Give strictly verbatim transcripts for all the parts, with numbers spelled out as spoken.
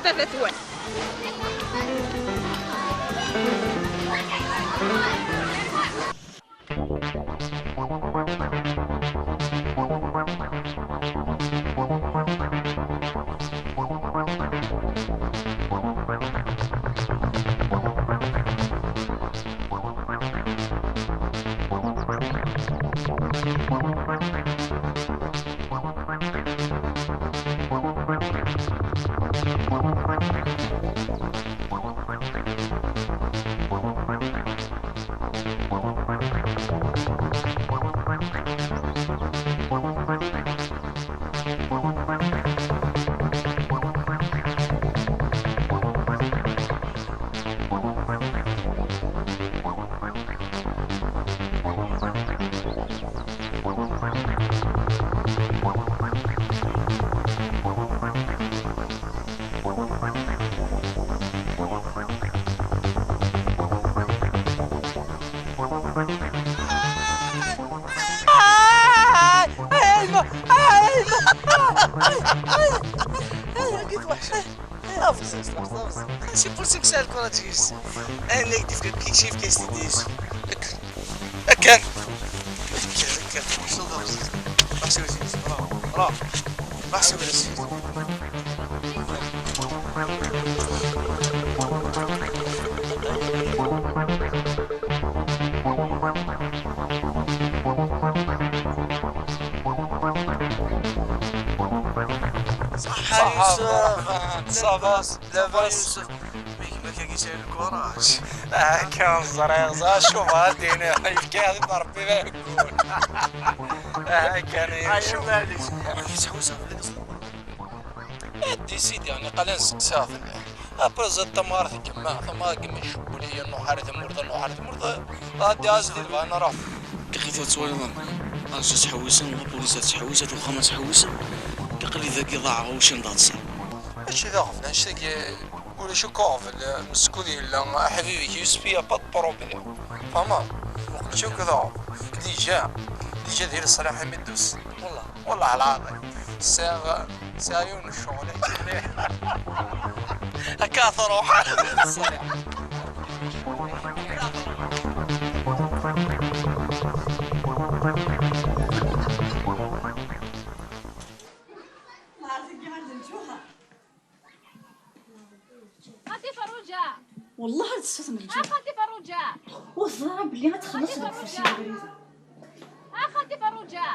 Baba-twen. C'est pour ça que ça a le courage. Ayen ay d-yefka kikcif kayes-t-id-is. Akken. Akken. Akken. Akken. Bravo. Bravo. Bravo. صحة يوسف. Ça va. Mec, ma kaki c'est le courage. Ah, kan ẓriɣ, ẓriɣ, شوف هادينا يفكي هذه ضربي لا يكون. Ah, kan يشوف. Décidé, يعني قال نسقسيها في ال-. Après زاد تمارت كما، تمارت كما شوية، نروح على ثمورة، نروح على ثمورة. غادي أزيد بقى نروح. Taqlid ad twaliḍ, ansa ttḥewwisen, lapulis ad tḥewwis, at uxxam ad tḥewwisen. Taqlid dagi ḍaɛeɣ ucen d aḍsa. Mačči d aɣbel, anect-agi ulac akk aɣbel, meskud yella ḥbib-ik Yusef, y a pas de problème. Tfehmeḍ? Mačči akk d aɣbel. Déjà, déjà di leṣlaḥ imi d-tusiḍ. Wallah. والله العظيم. Sɛiɣ, sɛiɣ yiwen n ccɣel. Akka ad truḥ. خالتي فروجة. والله هاد الصوت من الجو. آه، خالتي فروجة. والله بلي غتخلص خالتي هاد الفرشة فروجة. البريدة. آه، خالتي فروجة.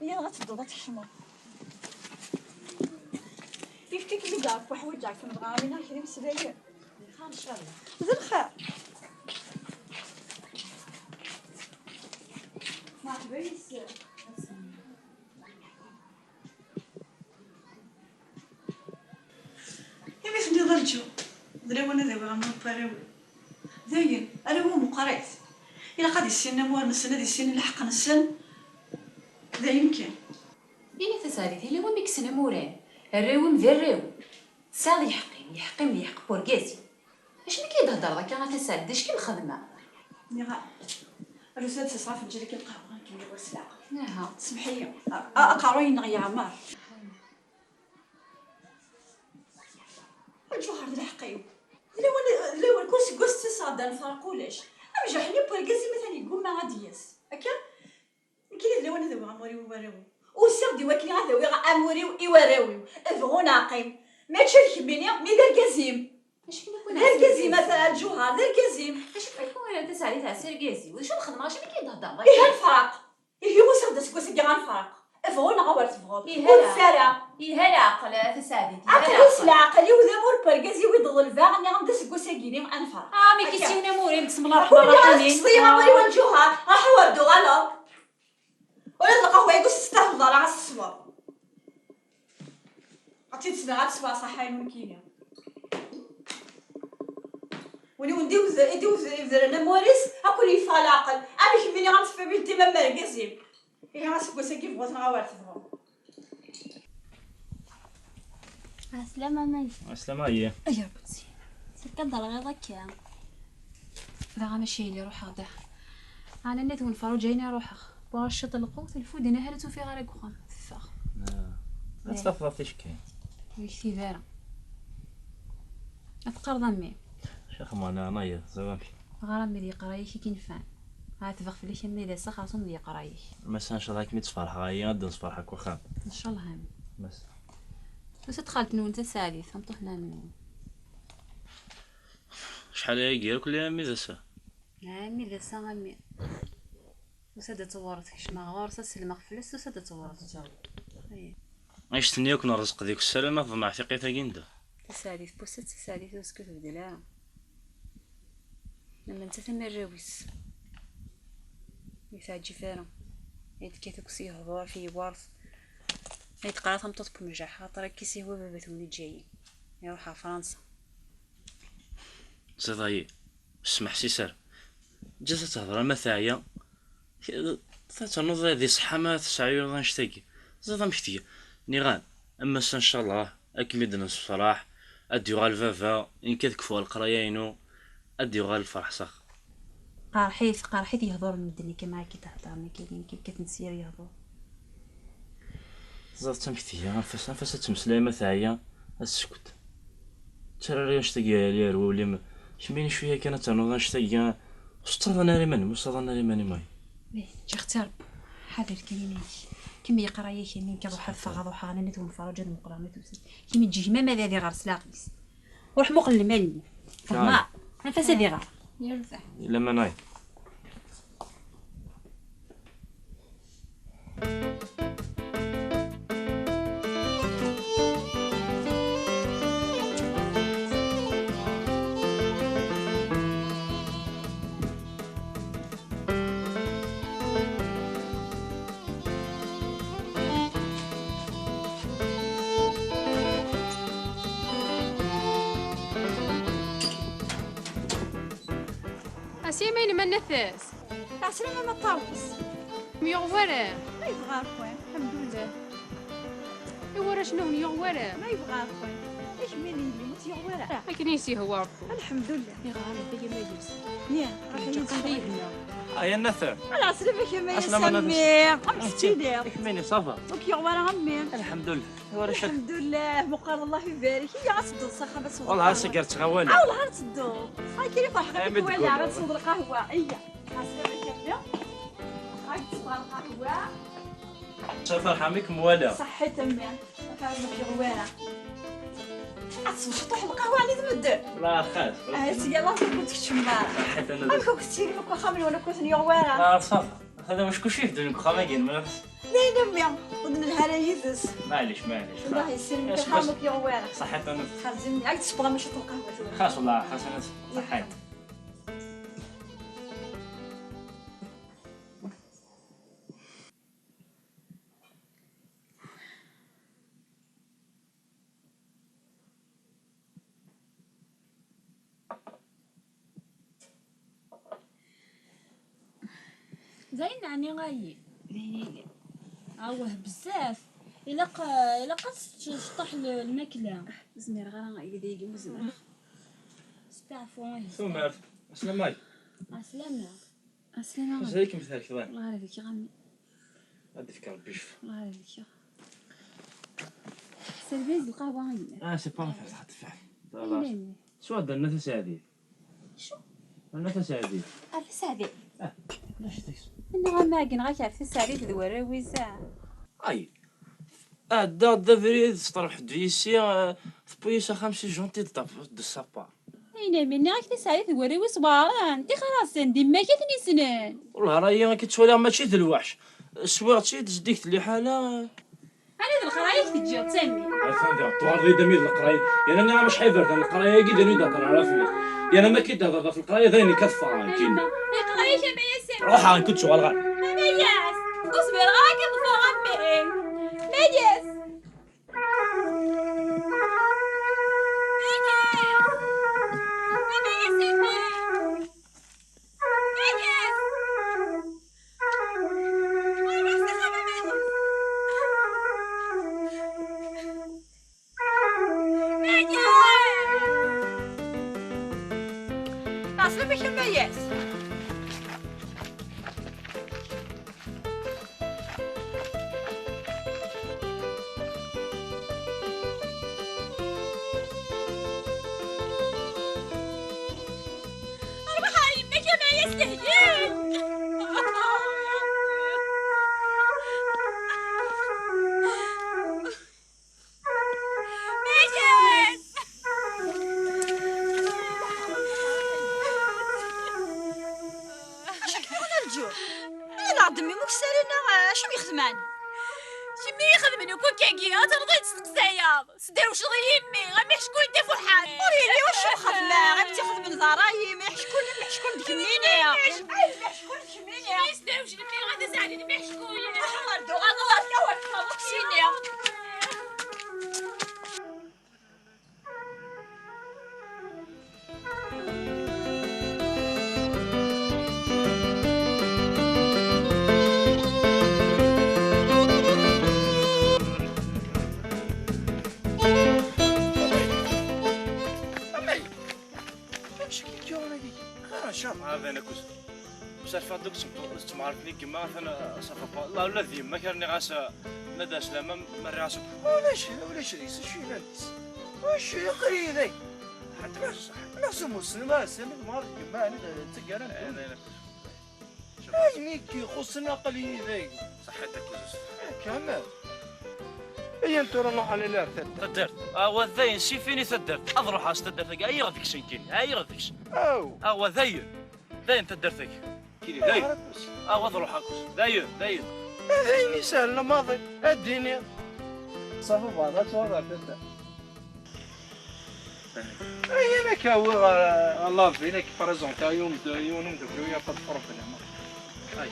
هي غتبدا تحشمو. يفتيك اللي دار في حوايج عفن غامي، ناكل مسلايين. الخير إن شاء الله. ذي الخير. مرحبا يسير. إمي تنيض الجو. دري وانا ذا وغا من بريو. داين، أنا هو مقريت. إلا قد يسين نمور نسن، هذا يسين الحق نسن. داين كان. إلا تسالي تيلي ومي كسن أمورين. الريوم ذي الريوم. Tesɛiḍ lḥeqq-im, lḥeqq-im d lḥeqq n urgaz-im. Acu mi k-id-heddreḍ akka a Tasaɛd, d acu k-nxedmeɣ? Nniɣ-as, rus ad d-sas ɣef lǧal-agi lqahwa, nekk nniɣ-as leɛqel. Aha. Semḥ-iyi, a, a, aqerruy-nneɣ yeɛmer. Lǧuher d lḥeqq-iw. D lawan, d lawan, kul seg wass ttaseɣ-d ad nferq ulac. Amjaḥ-nni n urgaz-im atan yeggumma ad d-yas. Akka? Nekkini d lawan ad awiɣ amur-iw i warraw-iw. Usiɣ-d i wakken ad awiɣ amur-iw i warraw-iw. Bɣu neɣ qqim. Mačči d kemmini, mi d argaz-im. D argaz-im, a Lǧuher, d argaz-im. Acu i k-iwala Tasaɛdit ɛessa argaz-iw? D acu ad xedmeɣ? Acu i k-id-heddreḍ akka? Ihi ad nefreq. Ihi usiɣ-d aseggas-agi ad nefreq. Bɣu neɣ awer tebɣuḍ. Ihi ur ara. Ihi leɛqel, a Tasaɛdit, ihi aql-i s leɛqel. Leɛqel-iw d amur n urgaz-iw i d-ḍelbeɣ, nniɣ-am-d aseggas-agi-ni ad nefreq. Ah, mi k-issin amur-im, bismillah ṛṛeḥman ṛṛaḥim. Ur d-tesliḍ amur-iw a Lǧuher, ruḥ awer d-tuɣaleḍ. Ula d lqahwa-agi ur s-testahleḍ ara ad s-tesweḍ. Ad tt-id-sbeɣ, ad tesbeɣ ṣaḥḥa-inu nekkini. Win i wen-d-iwed-, i d-iwed-, ibedren amur-is, ad ken-yeffeɣ leɛqel. Amek mi nniɣ am tfabilt-im am argaz-im. Ihi aseggas-agi bɣut neɣ awer tebɣum. Ɛeslama, a Mani. Ɛeslama, ayi. Ay, Rebbi. Sirka d-terɣiḍ akka. Daɣ mačči yelli ruḥeɣ da. Ɛni nniḍ wen ferruǧ ayen i ruḥeɣ. War ciṭ n lqut, lfud-nni ahat ur tt-ufiɣ ara deg uxxam. Teffeɣ. Ah. Ad tafeḍ ticki. Ur yektib ara. Ad teqqareḍ a mmi. Cix ma neɛnayeḍ, ẓer amek. Ɣer a mmi d yeqra-yak i k-inefɛen. Ɛetbeɣ fell-ak a mmi d ass-a xerṣum d yeqra-yak. Massa ncallah ad kem-id-sferḥeɣ aya, ad d-nesferḥ akk axxam. Ncallah a mmi. Massa. Tusa-d xalt-nwen Taseɛdit, tameṭṭut n ɛemmi-nwen. Acḥal ayagi akk lli a mmi d ass-a? A mmi d ass-a a mmi. Tusa-d ad tewweṛ, tekcem ɣer ɣur-s, ad sellmeɣ fell-as, tusa-d ad tewweṛ. Ay. Annect-nni akk n rrezq deg ussalan, ad ḍemɛeɣ tiqit-agi n da. Taseɛdit n wussan, taseɛdit ur s-k-tebdel ara. Ama nettat am arraw-is. Ur yi-teɛǧib ara. Ay d-tekkat akk s yehḍur ɣef yiwert. Ay d-teqqar tameṭṭut n umjaḥ, axaṭer akka i s-yehwa baba-twen iǧayen. Iruḥ ɣer Fransa. Ziḍ-ayi, ssmeḥ si sser. Ǧǧet ad tehder ama teɛya. Ad ternuḍ di ṣṣeḥḥa ma tesɛiḍ annect-agi. Ẓiḍ amek tga. Nniɣ-am, am ass-a ncallah, ad kem-id-nessefreḥ, ad d-yuɣal baba, nekk ad kfuɣ leqraya-inu, ad d-yuɣal lferḥ s axxam. Qerḥit, qerḥit yehduren n medden, akka ma akka i d-heddren, akka, akka, akka kkaten s yir yehdur. Teẓriḍ amek tga, anef-as, anef-as ad tmeslay ma teɛya, ad teskut. Ttarra annect-agi ar wul-im, kemmini cwiya kan ad ternuḍ annect-agi, ur tettaḍan ara iman-im, ur tettaḍan ara iman-im ay. Ih, ǧǧiɣ-tt i Rebbi. Ḥader kan iman-ik. Kemm yeqra-yak amin kan ruḥ ad ffɣeɣ ad ruḥeɣ, nnan-d wen ferruǧ ad meqqreɣ ma tusa. Kemm ǧǧiɣ ma ad iɣer s leɛqel-is. Ruḥ muqel lmal-nni. Fehmeɣ. Anef-as ad iɣer. Yerbeḥ. Yella manay. Asya ma yelman nafas. Ɛeslama ma ṭṭawes. Myuɣ wara. Ma yebɣa Ṛebbi, lḥemdullah. I warrac-nni ur myuɣ wara. Ma yebɣa Ṛebbi. Akmin yelli, ur t-yuɣ wara. Akken i s-yehwa Ṛebbi. Lḥemdullah. Iɣar Ṛebbi a Mayes. Ih, ṛuḥ yid-s. Ay a Nater. Ɛeslama-k a Mayes. Ɛeslama a Mayes. Amek tettiliḍ? Akmin, ça va? Ur k-yuɣ wara a mmi. Lḥemdullah. Lḥemdullah, meqqar, Allah ibarek. Iyya ad tedduḍ s axxam ad tesweḍ lqahwa. Wallah ass-agi ur ttɣawaleɣ. Ah, wellah ad tedduḍ. Akken i ferḥeɣ mi k-walaɣ ad tesweḍ lqahwa. Iyya. Ɛeslama-k a mmi. Ad tesweḍ lqahwa. Ferḥeɣ mi kem-walaɣ. Ṣaḥḥit a mmi. Ferḥeɣ mi k-walaɣ. Ad tesweḍ ciṭuḥ lqahwa ɛni tbeddel? La xas. Ah, seg Allah ur ken-tkeččem ara. Ṣaḥḥit a Nater. Amek ur k-tettili akk axxam-nwen ur ken-yuɣ wara? Ah, ça va. Xedmeɣ kullec ibeddel deg uxxam-agi, ma d ayen a mmi, ur d-nelha ara yid-s. Maɛlic, maɛlic. Allah yessin, xas. Ur k-yuɣ wara. Ṣaḥḥit a Nater. Xerz a mmi, ad tesbeɣ mačči lqahwa tura. Xas, wallah, xas a Nater. Ṣaḥḥit. D ayen ɛni ayi? D ayen yellan. Awah, bezzaf. Ilaq, ilaq ad tečč-, tecṭeḥ l-, lmakla. Ur zmireɣ ara, yella dayagi ur zmireɣ. Steɛfu, ihi. Tumert. Ɛeslama. Ɛeslama. Ɛeslama. Mazal-ikem thelkeḍ. Allah ara d-fkeɣ a mmi. Ad d-fkeɣ Rebbi ccfa. Allah ara d-fkeɣ. Serbiz lqahwa yellan. Ah, c'est pas la fête, ḥaṭ fat. Yellan. Swa d Nna Taseɛdit. Acu? Nna Taseɛdit. Ah, Taseɛdit. Ah, ulac deg-s. Nniɣ-am akken ɣak ar Taseɛdit d warraw-is, ah. Ay. Ɛeddaɣ-d abrid, teṭṭerbeḥ-d yis-i, ah, tewwi-yi s axxam, c'est gentil de ta-, de sa part. Ay, nniɣ-ak Taseɛdit d warraw-is weɛren, ṭixer-asen, d yemma-k i ten-yessnen. Wellah, rray-i akka ttwaliɣ mačči d lweḥc. Swiɣ-tt-id, zeddiget liḥala. Ɛni d leqraya i k-teǧǧiḍ, Sami? Atan diɣ tuɣaleḍ-iyi-d ami d leqraya. Yerna nniɣ-am acḥal iberdan leqraya-agi d ayen i d-hedreɣ ara fell-as. Yerna ma k-id-hedreɣ ɣef leqraya d ayen i k-ad ffɣeɣ nekkini. Leqraya-k a Mayas. Ruḥ, nekk ur d-tuɣaleɣ ara. A Mayas! Ur zmireɣ ara ad k-ḍefreɣ a mmi. Mayas! Mayas! A Mayas, a mmi! Mayas! Ɛeslama-k a Mayas. Ad aɣ-d-mmi ukessar-nneɣ, acu i yexdem ɛni? Kemmi i ixedmen akk akkagi, ad terḍiḍ testeqsayeḍ. Sderwceḍ i yimi, am iḥeckulen tifuḥaṭ. Ur yelli wacu xedmeɣ, am tt-ixedmen d ṛṛay-im, iḥeckulen, am iḥeckulen d kemmini. Am iḥeckulen d kemmini. Sderwcen mmi, ad as-ɛlin am iḥeckulen. Ar d-uɣaleḍ ar tawa kfeḍ akk sini. Amek i k-yuɣen ad icab? Atan akk. Mserfeɣ-d akk s tmɣart-nni n yemma, atan ṣafa. Ula d yemma-k rniɣ-as, nna-d aslama, ma rriɣ-as akk. Ulac, ulac deg-s acu yellan deg-s. Ulac, aql-iyi day. Ḥaṭer neɣ s umusni, ma ass-a mi tmɣart n yemma, ɛni d taggara n ddunit? Ayen i k-ixuṣṣen aql-iyi day. Ṣaḥḥit akk. Kamel. Iyyan tura nruḥ ad nili ar taddart. Taddart. Ah, wa dayen, sifini taddart. Ad ruḥeɣ s taddart-agi. Ɛyiɣ deg-s nekkini. Ɛyiɣ deg-s. Aw. Ah, wa dayen. Dayen taddart-agi. Kini, dayen. Ah, wa ad ruḥeɣ akk. Dayen, dayen. Dayen isehlen maḍi. Ad d-iniɣ. Ṣafi beɛḍ ad tuɣal ar taddart. Ay, amek awiɣ ɣer, ɣer la ville, ad k-présenté yiwen d-, yiwen umeddakel-iw, y a pas de problème. Ay.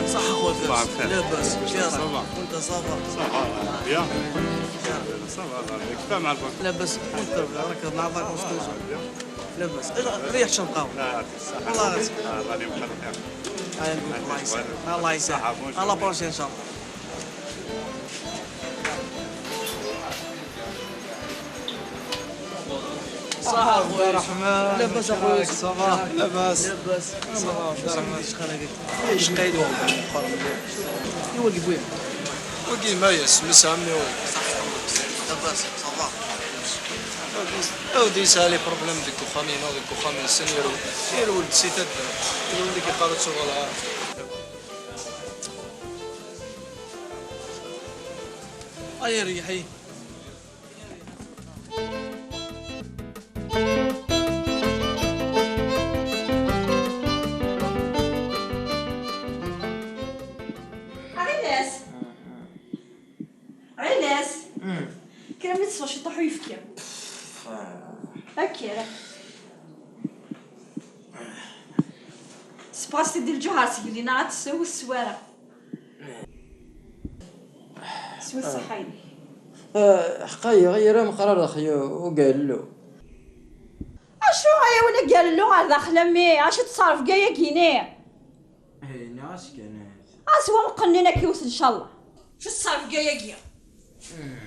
صح خويا. صباح الخير. لاباس؟ كي راك؟ صافا. وانت صافا؟ صافا، بيان. صافا، كيف مع البنك؟ لاباس، وانت راك مع البنك؟ لاباس. ريح شنطة. لا، يعطيك الصحة. والله غير. آه، غادي نبقى نخير. آه، الله يسهل. الله يسهل. صحة، بونجور. على بروشين إن شاء الله. صح أخويا. عبد الرحمن، لاباس أخويا؟ صافا؟ لاباس. لاباس. صافا، عبد الرحمن. شحال هكاك؟ ايش قايد واحد؟ ايوا، قبويا. وكيما يس، مس عمي وي. لاباس، صافا. اودي سالي بروبليم ديك وخامي، نو ديك وخامي، سن يرو، يرو ولد سيتاد، يرو اللي كيقالوا تسوق العرب. اي ريحي. Aɣilas. Ɛilas. Mm. Kra mi teswa ciṭuḥ uyefki. Akka. Sebɣas-t-id i lǧuher seg lina ad tessew sswara. Swi ṣṣeḥḥa-inek. Ah, ḥqa yeɣ-, ira meqrar daxel ugallu. Acu ay awen agallu ɣer daxel a mmi? Acu teṣṣaref gayagini? Eh, nniɣ-as kan ahat. Aswa meqqen-in ad k-iwet ncallah. Acu teṣṣaref gayagi? Hmm.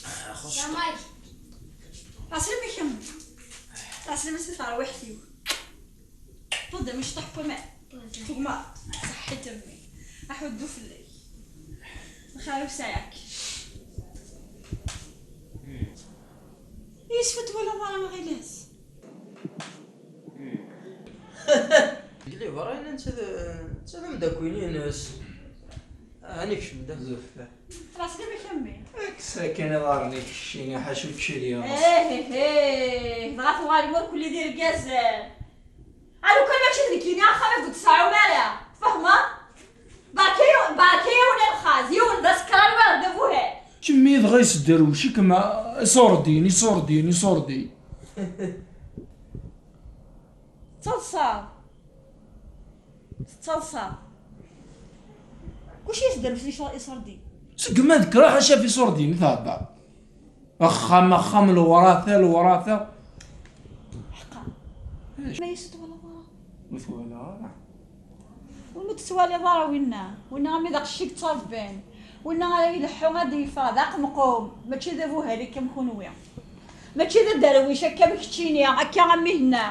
Ah, xus. Aslama kemm. Aslama si terwiḥt-iw. Tfudem mecṭuḥ n waman. Tugma. Ṣaḥḥit a mmi. Aḥuddu fell-ak. Lxir i wesɛiɣ-k. Yeswa twalaḍ ara ma ɣilas. Deg liber, netta d, netta d ameddakel-ines. Ah, nekcem-d ar deffir. Xlas d amek a mmi? Kkes akken iḍarren-ik, keččini ḥaca učči d yiḍes. Eh, eh, eh, dɣa tuɣalem ur kulli d irgazen. A lukan mačči d nekkini axxam-ik ur t-tseɛɛum ara, tfehmeḍ? Barka-, barka-yawen a lxaz, yiwen d asekran, wayeḍ d abuhal. Kemmi dɣa yesderwec-ikem iṣurdiyen, iṣurdiyen, iṣurdiyen. Tettaḍsaḍ. Tettaḍsaḍ. Kuci yesderwec-ik iṣurdiyen. Segmi ad kkreɣ ḥaca f iṣurdiyen i thedder. Axxam, axxam, lewrata, lewrata. Ḥqa. Acu? Ma yeswa twalaḍ ara? Ur twalaɣ ara. Ur tettwaliḍ ara winna. Winna am d aqcic i yettṛebbin. Winna ara ileḥḥu ad d-yeffeɣ d aqemqum, mačči d abuhal akka am kunwi. Mačči d aderwic akka am keččini, akka am ihenna.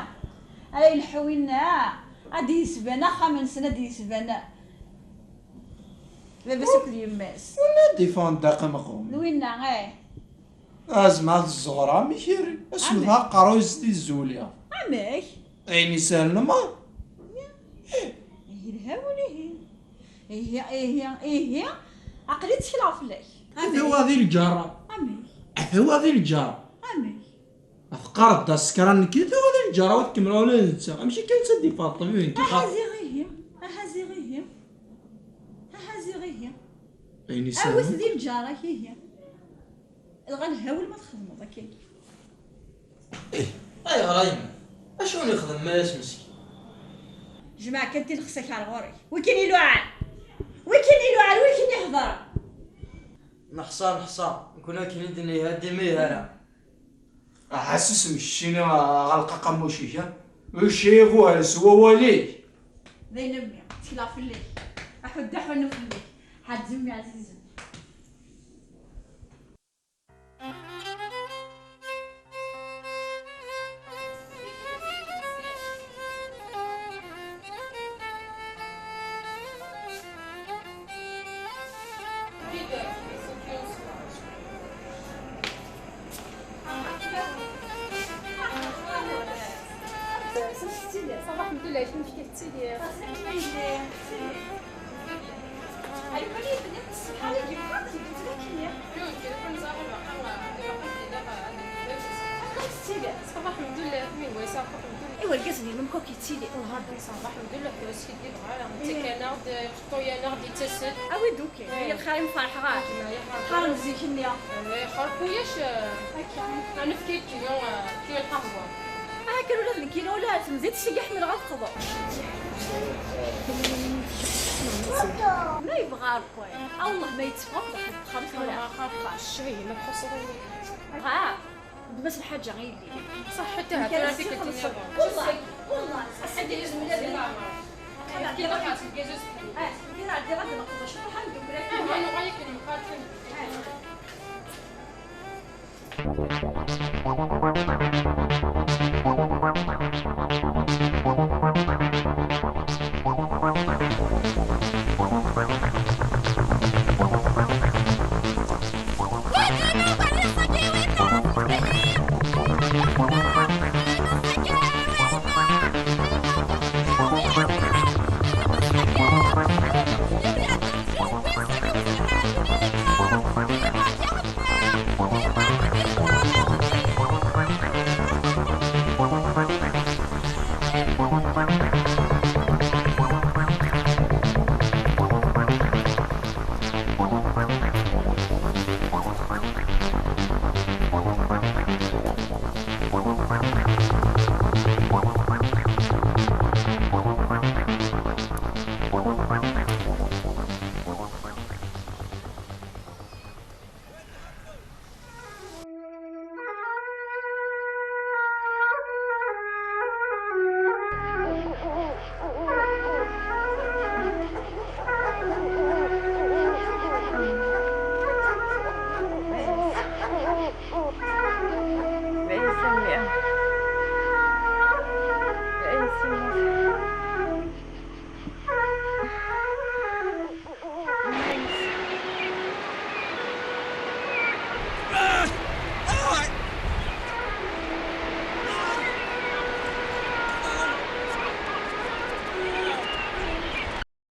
Ara ileḥḥu winna, ad d-yesban axxam-nsen, ad d-yesban baba-s akked yemma-s. Winna ad d-yeffɣen d aqemqum. D winna, eh. Azma tezzuɣer amek iri. Asmet aqerruy-is di zzuli. Amek? Ayen isehlen ma. Ihi lhaw ihi. Ihi, ihi, ihi. Aql-i ttekleɣ fell-ak. Atawa di lǧara. Amek? Atawa di lǧara. Amek? Teqqareḍ-d asekran nekk, atawa di lǧara, wa tkemmel ula d netta. Amek akka netta d-ifaṭṭem, ihi nekk. Aha ziɣ ihi. Aha ziɣ ihi. Aha ziɣ ihi. Ayen isehlen. Awit di lǧara-k ihi. Dɣa lhawel ma txedmeḍ akkagi. Ih, ayɣer a yemma? Acu n ixdem mayas meskin? Jmeɛ kan tilexsa-k ar ɣur-k. Wi kan iluɛan? Wi kan iluɛan? Wi kan iheḍren? Neḥṣa, neḥṣa. Nekni akken i d-niha dima ihara. Ḥasis mkeččini ɣer lqaqa mucik, ha? Ucci abuhal s wawal-ik. D ayen a mmi, ttekleɣ fell-ak. Aḥuddu aḥunnu fell-ak. Ḥad zemmi ɛzizen. صباح الحمد لله، كيفك تسيدي؟ صباح الحمد لله، مي هو يسافر الحمد لله. ايوا الكاس ديال المكوك يتسيدي. الله ربي صافا الحمد لله، كي واسكي دير غير. إيه. تكناغ، طوياناغ، دي تسد. اوي دوكي، إيه. هي الخير مفرحة غير. لا، يا حرام. حرام زيك النية. إيه، خرب وياش، آه، هكا. أنا فكيت كيلو، آه، كيلو القهوة. اه، كانوا لازم كيلو ولا تمزيد الشقة حمل غتقضوا. ما يبغى الكوين. الله ما يتفق بخمسة ولا خمسة. الشاي ما تحصلي. اه. بس الحاجة غير لي. صح، حتى هاد راه فيك الدنيا. والله، والله. السيدي يلزم لازم. كي راح تلقى زوج. اه، كي راح دير هاد النقطة، شنو راح ندوك لك؟ اه، أنا غير كلمة، قالت لي.